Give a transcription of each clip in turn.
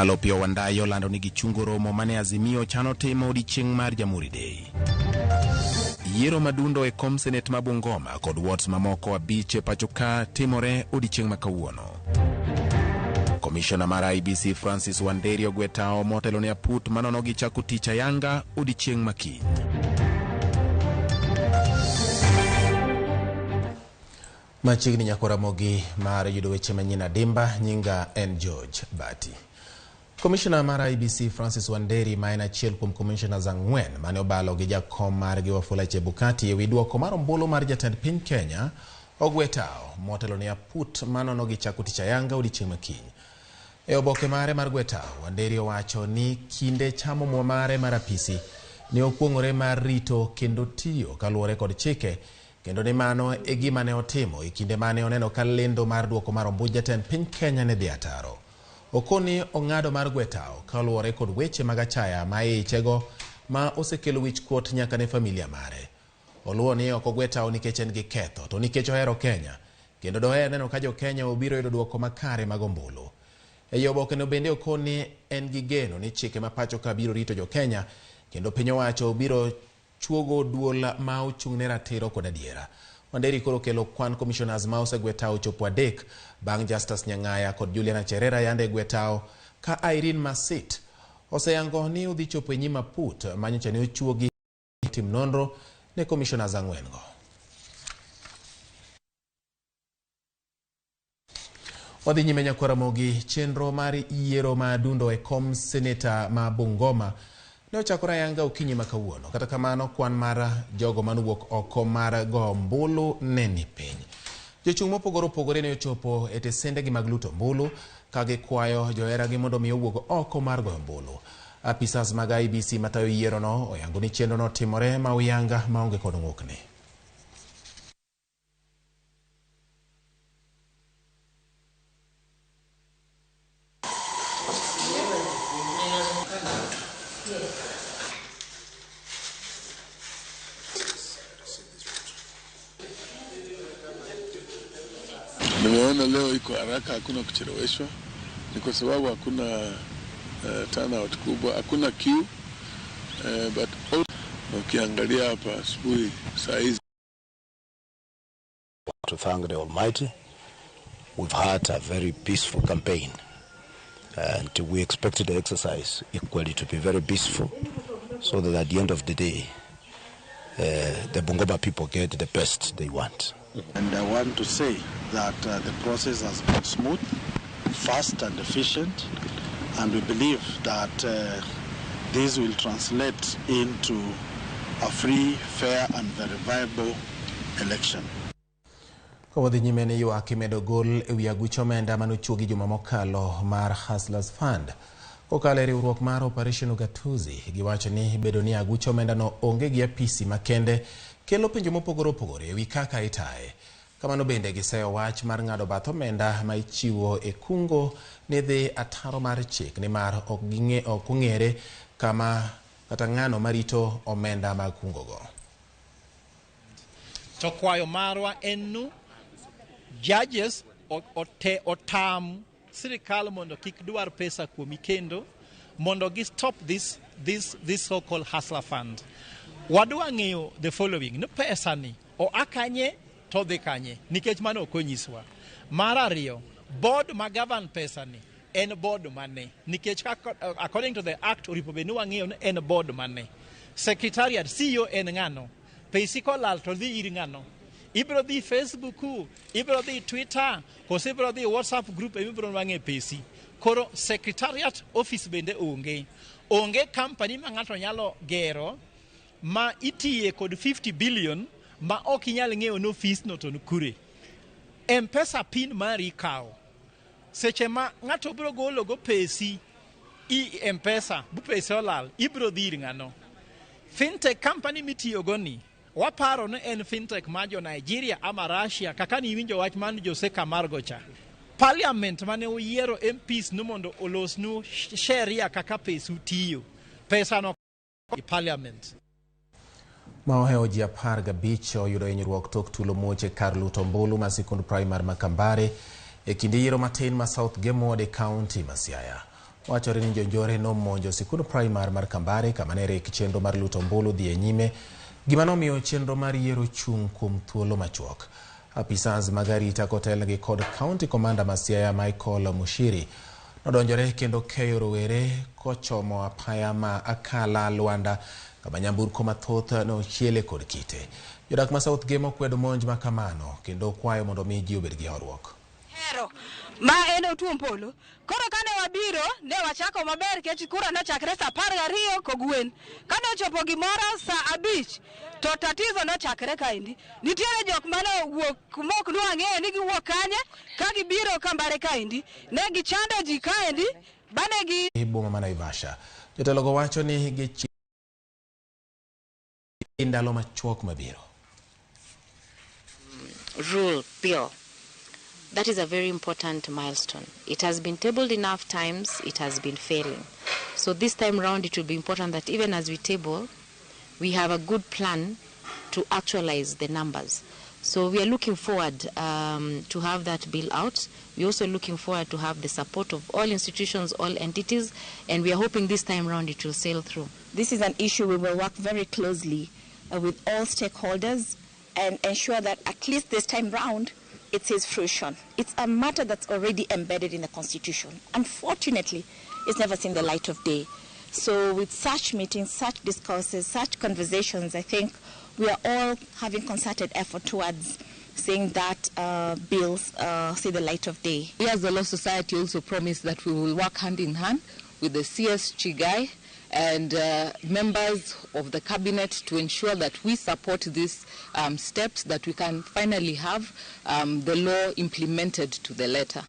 Sirkal Opiyo Wandayi olando ni gichungo romo mane Azimio chano timo odiechieng' mar Jamhuri Day. Yiero madundo e kom senet ma Bungoma kod wards mamoko abich e pachoka timore odiechieng' ma kawuono. Komishona mar IEBC Francis Wanderi ogwe tao motelo ne aput manono gi chako tich ayanga odiechieng' ma kiny. Machiegni nyako Ramogi mar yudo weche manyien adimba, nyinga en George Bati. Komishona mar IEBC Francis Wanderi ma en achiel kuom commissioners ang'wen mane obalo gi jakom margi Wafula Chebukati ewi duoko mar ombulu mar jatend piny Kenya ogwe tao motelo ne aput manono gi chako tich ayanga odiechieng' ma kiny. E oboke mare mar gwe tao, Wanderi owacho ni kinde chamo mwa mare mar apisi ne okuong'ore mar rito kendo tiyo kaluwore kod chike kendo ni mano e gima ne otimo e kinde mane oneno ka lendo mar duoko mar ombuch jatend piny Kenya ne dhi ataro. Okoni ong'ado mar gwe tao kaluwore kod weche mag achaya ma iichego ma osekelo wichkuot nyaka ne familia mare. Oluwo ni ok ogwe tao nikech en gi ketho, to nikech ohero Kenya, kendo doher neno ka jo-Kenya obiro yudo duoko makare mag ombulu. Ei obokeno bende okoni en gi geno ni chike ma pacho ka biro rito jo-Kenya, kendo piny owacho biro chuogo duol ma ochung' ne ratiro kod adiera. Wanderi koro kelo kwan commissioners ma osegwe tao chopo adek bang' Justus Nyang'aya kod Juliana Cherera yande gwe tao ka Irene Masit oseyango ni odhi chopo e nyim aput manyocha ne ochuogi tim nonro ne commissioners ang'wen go. Wadhi nyime nyakwar Ramogi, chenro mar yiero ma dundo e kom seneta ma Bungoma ne ochakore ayanga okinyi ma kawuono. Kata kamano, kwan mar jogo manowuok oko mar go ombulu ne ni piny. Jochung' mopogore opogore ne ochopo e tesendegi mag luto ombulu ka gikwayo joheragi mondo mi owuog oko mar goyo ombulu. Apisas mag IEBC matayo yierono oyango ni chenrono otimore ma uyanga maonge kod ng'ukni. Nimeona leo iko haraka, hakuna kucheleweshwa. Ni kwa sababu hakuna turnout kubwa, hakuna queue but ukiangalia hapa asubuhi saa hizi. To thank the Almighty, we've had a very peaceful campaign, and we expected the exercise equally to be very peaceful, so that at the end of the day, the Bungoma people get the best they want. And I want to say that the process has been smooth, fast and efficient, and we believe that this will translate into a free, fair and verifiable election. Ka wadhi nyime ni ywak imedo gol e wi aguch omenda manochuogi juma mokalo mar Hustlers Fund. Kokalo e riwruok mar Operation Ugatuzi, giwacho ni bedo ni aguch omendano onge gi apisi makende kelo penjo mopogore opogore e wi kaka itaye. Kamano bende giseyo wach mar ng'ado bath omenda ma ichiwo e kungo ni dhi ataro mar chik nimar ok ong'ere kama kata ng'ano marito omenda mag kungogo. To kwayo marwa en nu judges otam sirikal mondo kik dwar pesa kuomi kendo mondo gi stop this so-called hustler fund. Wadwa ng'eyo the following, ni pesa ni oa kanye to dhi kanye, nikech mano ok onyiswa. Mar ariyo, board ma govern pesa ni en board mane, nikech according to the act oripo bed ni wang'eyo ni en board mane. Secretariat, CEO en ng'ano? Pesi kolal to dhi ir ng'ano? Ibiro dhi Facebook, ibiro dhi Twitter, koso ibiro dhi WhatsApp group ema ibiro nwang'e pesi. Koro secretariat office bende onge. Onge company ma ng'ato nyalo gero ma itiye kod 50 billion ma ok inyal ng'eyo ni office no to ni kure. M-Pesa pin mari ikawo. Seche ma ng'ato biro golo go pesi i M-Pesa, bu pesi olal, ibiro dhi ir ng'ano. Fintech company mitiyogo ni, waparo ni en fintech ma jo Nigeria ama Russia, kaka ni iwinjo wach man Jose Camargo cha. Parliament mane oyiero MPs ni mondo olosnu sheria kaka pesu tiyo. Pesa no i parliament. Ma ohewo ji 15 oyudo hinyruok tok tulo muoch e kar luto ombulu mar sikund primar ma Kambare e kinde yiero matin ma South Gem Ward e kaunti ma Siaya. Wachore ni jonjore nomonjo sikund primar mar Kambare kama ne rik chenro mar luto ombulu dhi e nyime, gima nomiyo chenro mar yiero chung' kuom thuolo machuok. Apisas mag arita kotelnegi kod County Commander ma Siaya Michael Mushiri nodonjore kendo keyo rowere kochomo apaya ma Akala Lwanda kama nyamburko mathoth nochiele kod kite. Jodak ma South Gem okwedo monj ma kamano kendo kwayo mondo mi ji obed gi horuok. Hero ma en otuom polo. Koro kane wabiro ne wachako maber kech kura nochakre saa 12 kogwen. Kane ochopo gimoro saa 5 to tatizo nochakre kaendi. Nitiere jok mane owuok kuma ok nwang'eyo ni giwuok kanye ka gibiro Kambare kaendi. Ne gichando ji kaendi bane gi E boma ma Naivasha. Jotelogo wacho ni gichi ndalo machuok mabiro. Rule bill. That is a very important milestone. It has been tabled enough times, it has been failing. So this time round it will be important that even as we table, we have a good plan to actualize the numbers. So we are looking forward to have that bill out. We're also looking forward to have the support of all institutions, all entities, and we are hoping this time round it will sail through. This is an issue we will work very closely with all stakeholders and ensure that at least this time round, it sees fruition. It's a matter that's already embedded in the Constitution. Unfortunately, it's never seen the light of day. So with such meetings, such discourses, such conversations, I think we are all having concerted effort towards seeing that bills see the light of day. We as the Law Society also promise that we will work hand in hand with the CS Chigai and members of the cabinet to ensure that we support these steps, that we can finally have the law implemented to the letter.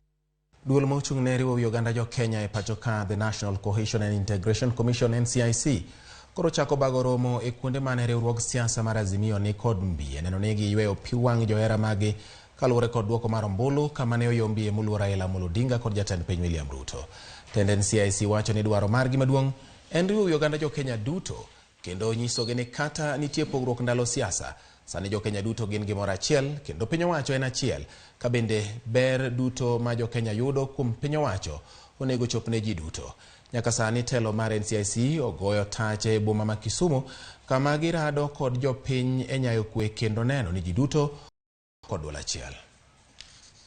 Duol mochung' ne riwo wi oganda jo Kenya e pacho ka The National Cohesion and Integration Commission NCIC koro chako bago romo e kuonde mane riwruog siasa mar Azimio ni kod mbi e neno ni giyweyo pi wang' johera magi kaluwore kod duoko mar ombulu kama ne oyombie moluor Raila Amolo Odinga kod jatend piny William Ruto. Tend NCIC wacho ni dwaro margi maduong' en riwo wi oganda jo Kenya duto kendo nyisogi ni kata nitie pogruok ndalo siasa, sani jo Kenya duto gin gimoro achiel kendo piny owacho en achiel, ka bende ber duto ma jo Kenya yudo kuom piny owacho onego chop ne ji duto. Nyaka sani telo mar NCIC ogoyo tache e boma ma Kisumu kama girado kod jopiny e nyayo kwe kendo neno ni ji duto kod duol achiel.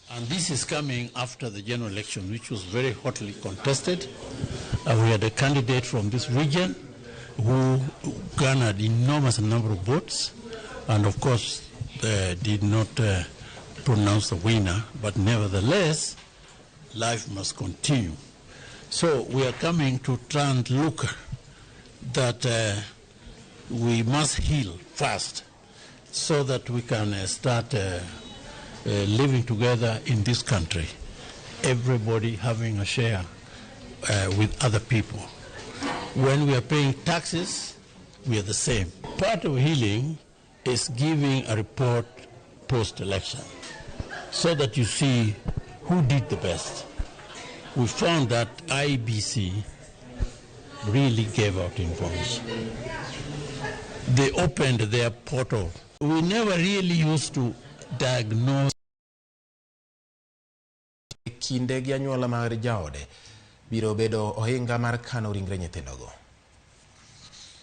And this is coming after the general election, which was very hotly contested. We had a candidate from this region who garnered enormous number of votes and of course did not pronounce the winner, but nevertheless, life must continue. So we are coming to try and look that we must heal fast so that we can start living together in this country, everybody having a share with other people. When we are paying taxes, we are the same. Part of healing is giving a report post-election so that you see who did the best. We found that IEBC really gave out information. They opened their portal. We never really used to diagnose. Kinde gi anyuola mar jaode biro bedo ohinga mar kano ringre nyithindogo.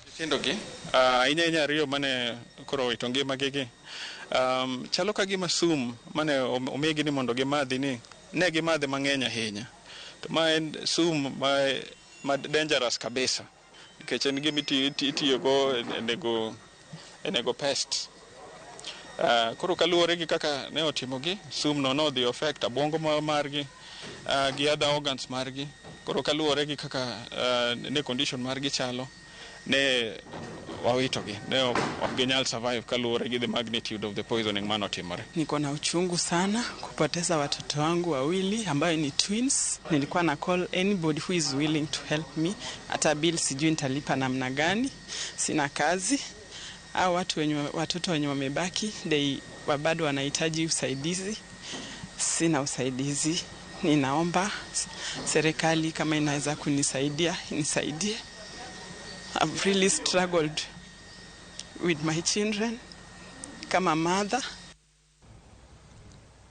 Nyithindogi ahinya ahinya ariyo mane koro owito ngimagi gi chalo ka gima sum mane omigi ni mondo gimadhi ni ne gimadhe mang'eny ahinya. To ma en sum ma dangerous kabisa nikech en gima itiyogo e nego pest. Koro kaluwore gi kaka ne otimogi, sum no nodhi affect obwongo margi gi other organs margi. Koro kaluwore gi kaka ne condition margi chalo, ne wawitogi, ne ok ginyal survive kaluwore gi the magnitude of the poisoning manotimore. Niko na uchungu sana kupoteza watoto wangu wawili ambayo ni twins. Nilikuwa na call anybody who is willing to help me. Hata bill sijui nitalipa namna gani, sina kazi. Hao watu wenye watoto wenye wamebaki they bado wanahitaji usaidizi. Sina usaidizi. Ninaomba serikali kama inaweza kunisaidia, inisaidie. I've really struggled with my children kama mother.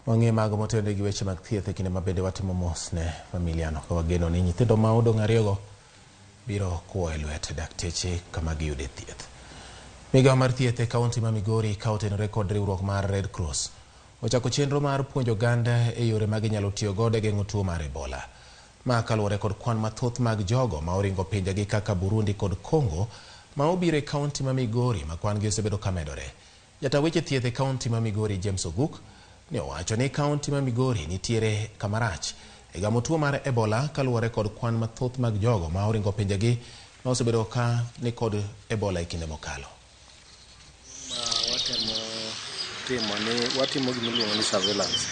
Wang'e mago motenore gi weche mag thieth e kinde ma bende watimo mos ne familiano ka wageno ni nyithindo ma odong' ariyogo biro kuo e lwet dakteche kama giyude thieth. Migawo mar thieth e kaunti ma Migori ka otenore kod riwruok mar Red Cross ochako chenro mar puonjo oganda e yore ma ginyalo tiyo godo e geng'o tuo mar Ebola. Ma kaluwore kod kwan mathoth mag jogo ma oringo pinjegi kaka Burundi kod Congo ma obiro e kaunti ma Migori ma kwan gi osebedo ka medore. Jata weche thieth e kaunti ma Migori James Oguk ne owacho ni kaunti ma Migori nitiere kamarach e gamo tuo mar Ebola kaluwore kod kwan mathoth mag jogo ma oringo pinjegi ma osebedo ka ni kod Ebola e kinde mokalo. Watemo timo ni watimo gima iluongo ni surveillance.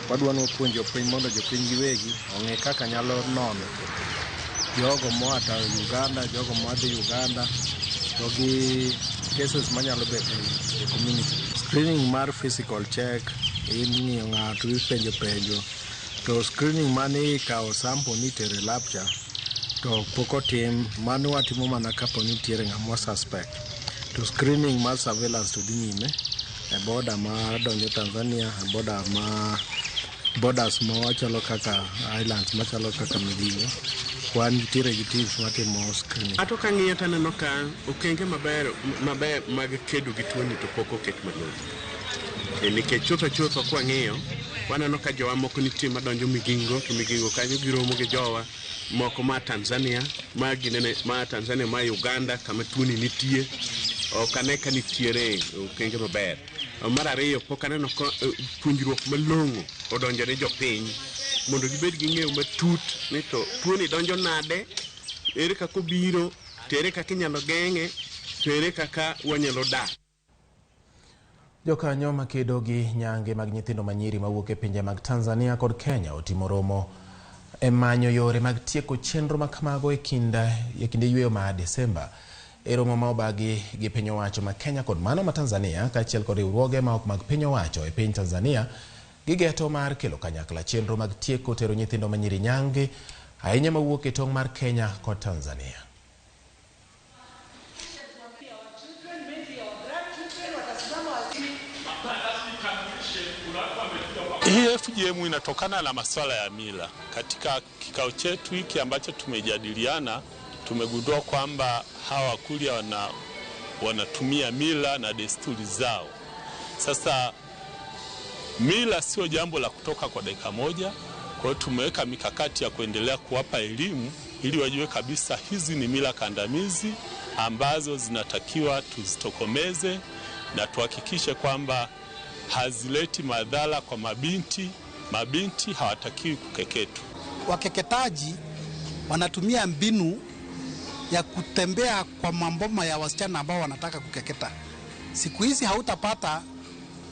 Wadwa ni wapuonj jopiny mondo jopiny giwegi ong'e kaka nyalo nono jogo moa ta Uganda, jogo moa dhi Uganda to gi cases manyalo bet e community. Screening mar physical check, ing'iyo ng'ato ipenjo penjo, to screening mane ikawo sample ni itere e lab cha to pok otim, mano watimo mana kapo ni nitiere ng'ama suspect. To screening mar surveillance to dhi nyime e border ma donjo Tanzania, e border ma borders ma wachalo kaka islands machalo kaka Migingo, wan nitiere gi teams matimo screening. Ato kang'iyo taneno ka okenge maber maber mag kedo gi tuoni to pok oket malong'o. Nikech chutho chutho kwang'iyo, waneno ka jowa moko nitie madonjo Migingo, to Migingo kanyo giromo gi jowa moko ma Tanzania, ma ginene, ma Tanzania, ma Uganda kama tuoni nitie. Ok ane ka nitiere okenge maber. Mar ariyo, pok aneno ka puonjruok malong'o odonjo ne jopiny mondo gibed gi ng'eyo matut ni to tuoni donjo nade, ere kaka obiro, to ere kaka inyalo geng'e, to ere kaka wanyalo dak. Jokanyo makedo gi nyange mag nyithindo manyiri mawuok e pinje mag Tanzania kod Kenya otimo romo e manyo yore mag tieko chenro ma kamago e kinde yweyo ma Desemba. E romo ma obagi gi piny owacho ma Kenya kod mano ma Tanzania kaachiel kod riwruoge ma ok mag piny owacho e piny Tanzania gigeto mar kelo kanyakla chenro mag tieko tero nyithindo manyiri nyange ahinya mawuok e tong' mar Kenya kod Tanzania. Hii FGM inatokana na masuala ya mila. Katika kikao chetu hiki ambacho tumejadiliana, tumegundua kwamba hawa Wakurya wanatumia mila na desturi zao. Sasa mila sio jambo la kutoka kwa dakika moja. Kwa hiyo tumeweka mikakati ya kuendelea kuwapa elimu ili wajue kabisa hizi ni mila kandamizi ambazo zinatakiwa tuzitokomeze na tuhakikishe kwamba hazileti madhara kwa mabinti. Mabinti hawatakiwi kukeketwa. Wakeketaji wanatumia mbinu ya kutembea kwa mamboma ya wasichana ambao wanataka kukeketa. Siku hizi hautapata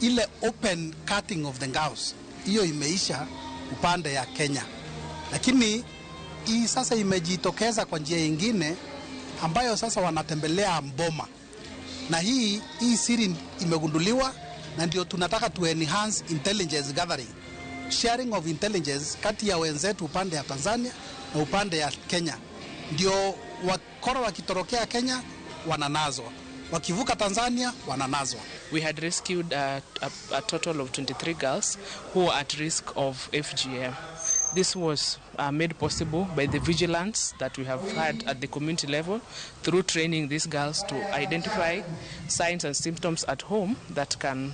ile open cutting of the girls. Hiyo imeisha upande ya Kenya. Lakini hii sasa imejitokeza kwa njia nyingine ambayo sasa wanatembelea mboma. Na hii siri imegunduliwa na ndio tunataka to enhance intelligence gathering. Sharing of intelligence kati ya wenzetu upande ya Tanzania na upande ya Kenya. Ndio wakora wakitorokea Kenya wananazwa. Wakivuka Tanzania wananazwa. We had rescued a total of 23 girls who were at risk of FGM. This was made possible by the vigilance that we have had at the community level through training these girls to identify signs and symptoms at home that can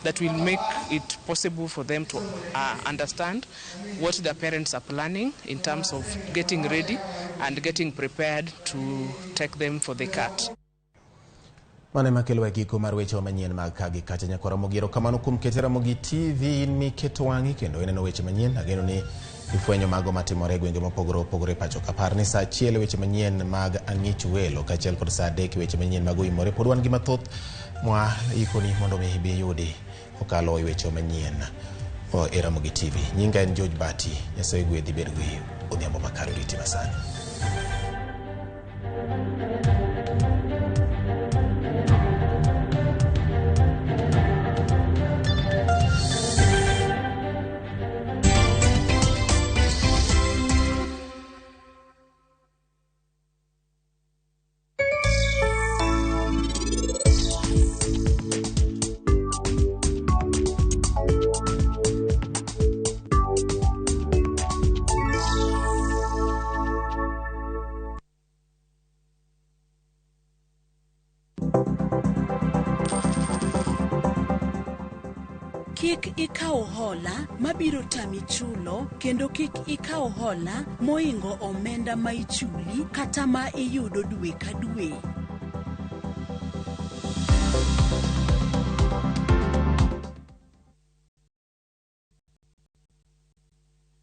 that will make it possible for them to understand what their parents are planning in terms of getting ready and getting prepared to take them for the cut. Mane makelo e giko mar weche manyien mag kagi kacha nyakwara Ramogi. Kamano kuom kete Ramogi TV miketo wang'i kendo ineno weche manyien. Ageno ni ifwenyo mago matimore e gwenge mopogore opogore pacho ka. Par ni saa 1 weche manyien mag Ang'ich Welo kaachiel kod saa 3 weche manyien mag Oimore. Pod wan gi mathoth mwa ikoni mondo mi ibi yudi kokalo e weche manyien e Ramogi TV. Nyinga en George Bati. Nyasaye gwedhi, bed gi odhiambo makare, oriti masani. Kik ikaw hola mabiro tami chulo kendo kik ikaw hola moingo omenda ma ichuli kata ma iyudo dwe ka dwe.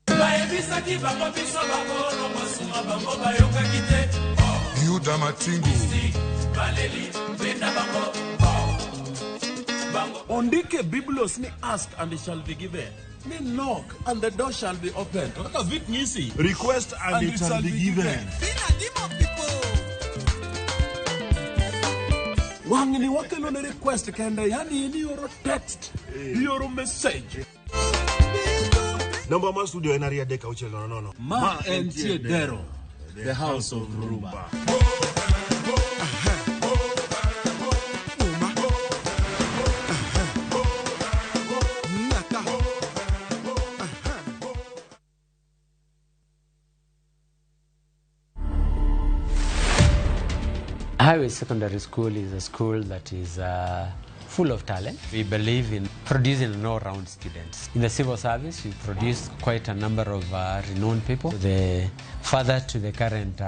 Bayebisaki bango biso bakolo masuma bango bayokaki te. Yuda Matingu. Baleli benda bango. Ondike Biblos ni ask and it shall be given. Ni knock and the door shall be opened. Kaka vit nyisi. Request and it shall be given. Wang'ni wakelo ne request kende, yani in ioro text, ioro message. Namba mar studio en 23600. Ma entie Dero, the house of Rumba. Highway Secondary School is a school that is full of talent. We believe in producing an all-round students. In the civil service, we produce quite a number of renowned people. The father to the current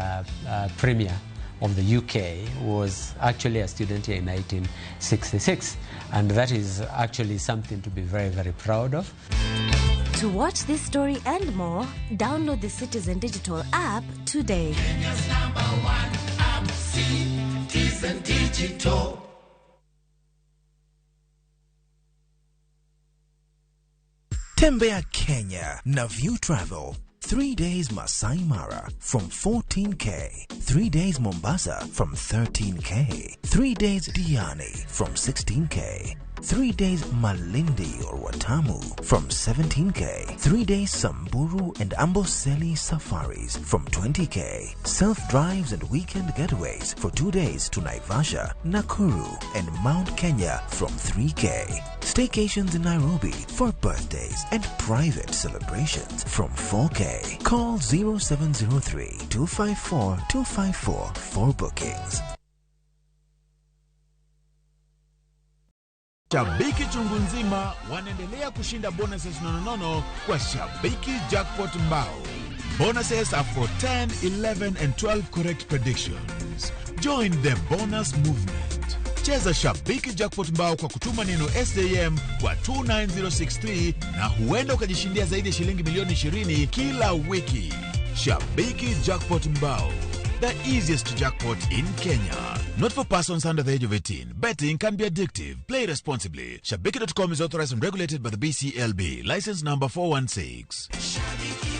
premier of the UK was actually a student here in 1966, and that is actually something to be very, very proud of. To watch this story and more, download the Citizen Digital app today. Kenya's number one app, Citizen Digital. Tembea Kenya na View Travel. 3 days Masai Mara from 14K. 3 days Mombasa from 13K. 3 days Diani from 16K. 3 days Malindi or Watamu from 17K. 3 days Samburu and Amboseli safaris from 20K. Self-drives and weekend getaways for 2 days to Naivasha, Nakuru and Mount Kenya from 3K. Staycations in Nairobi for birthdays and private celebrations from 4K. Call 0703 254 254 for bookings. Shabiki chungu nzima wanaendelea kushinda bonuses nononono kwa Shabiki Jackpot Mbao. Bonuses are for 10, 11 and 12 correct predictions. Join the bonus movement. Cheza Shabiki Jackpot Mbao kwa kutuma neno SJM kwa 29063 na huenda ukajishindia zaidi ya shilingi milioni 20 kila wiki. Shabiki Jackpot Mbao, the easiest jackpot in Kenya. Not for persons under the age of 18. Betting can be addictive. Play responsibly. Shabiki.com is authorized and regulated by the BCLB. License number 416. Shabiki.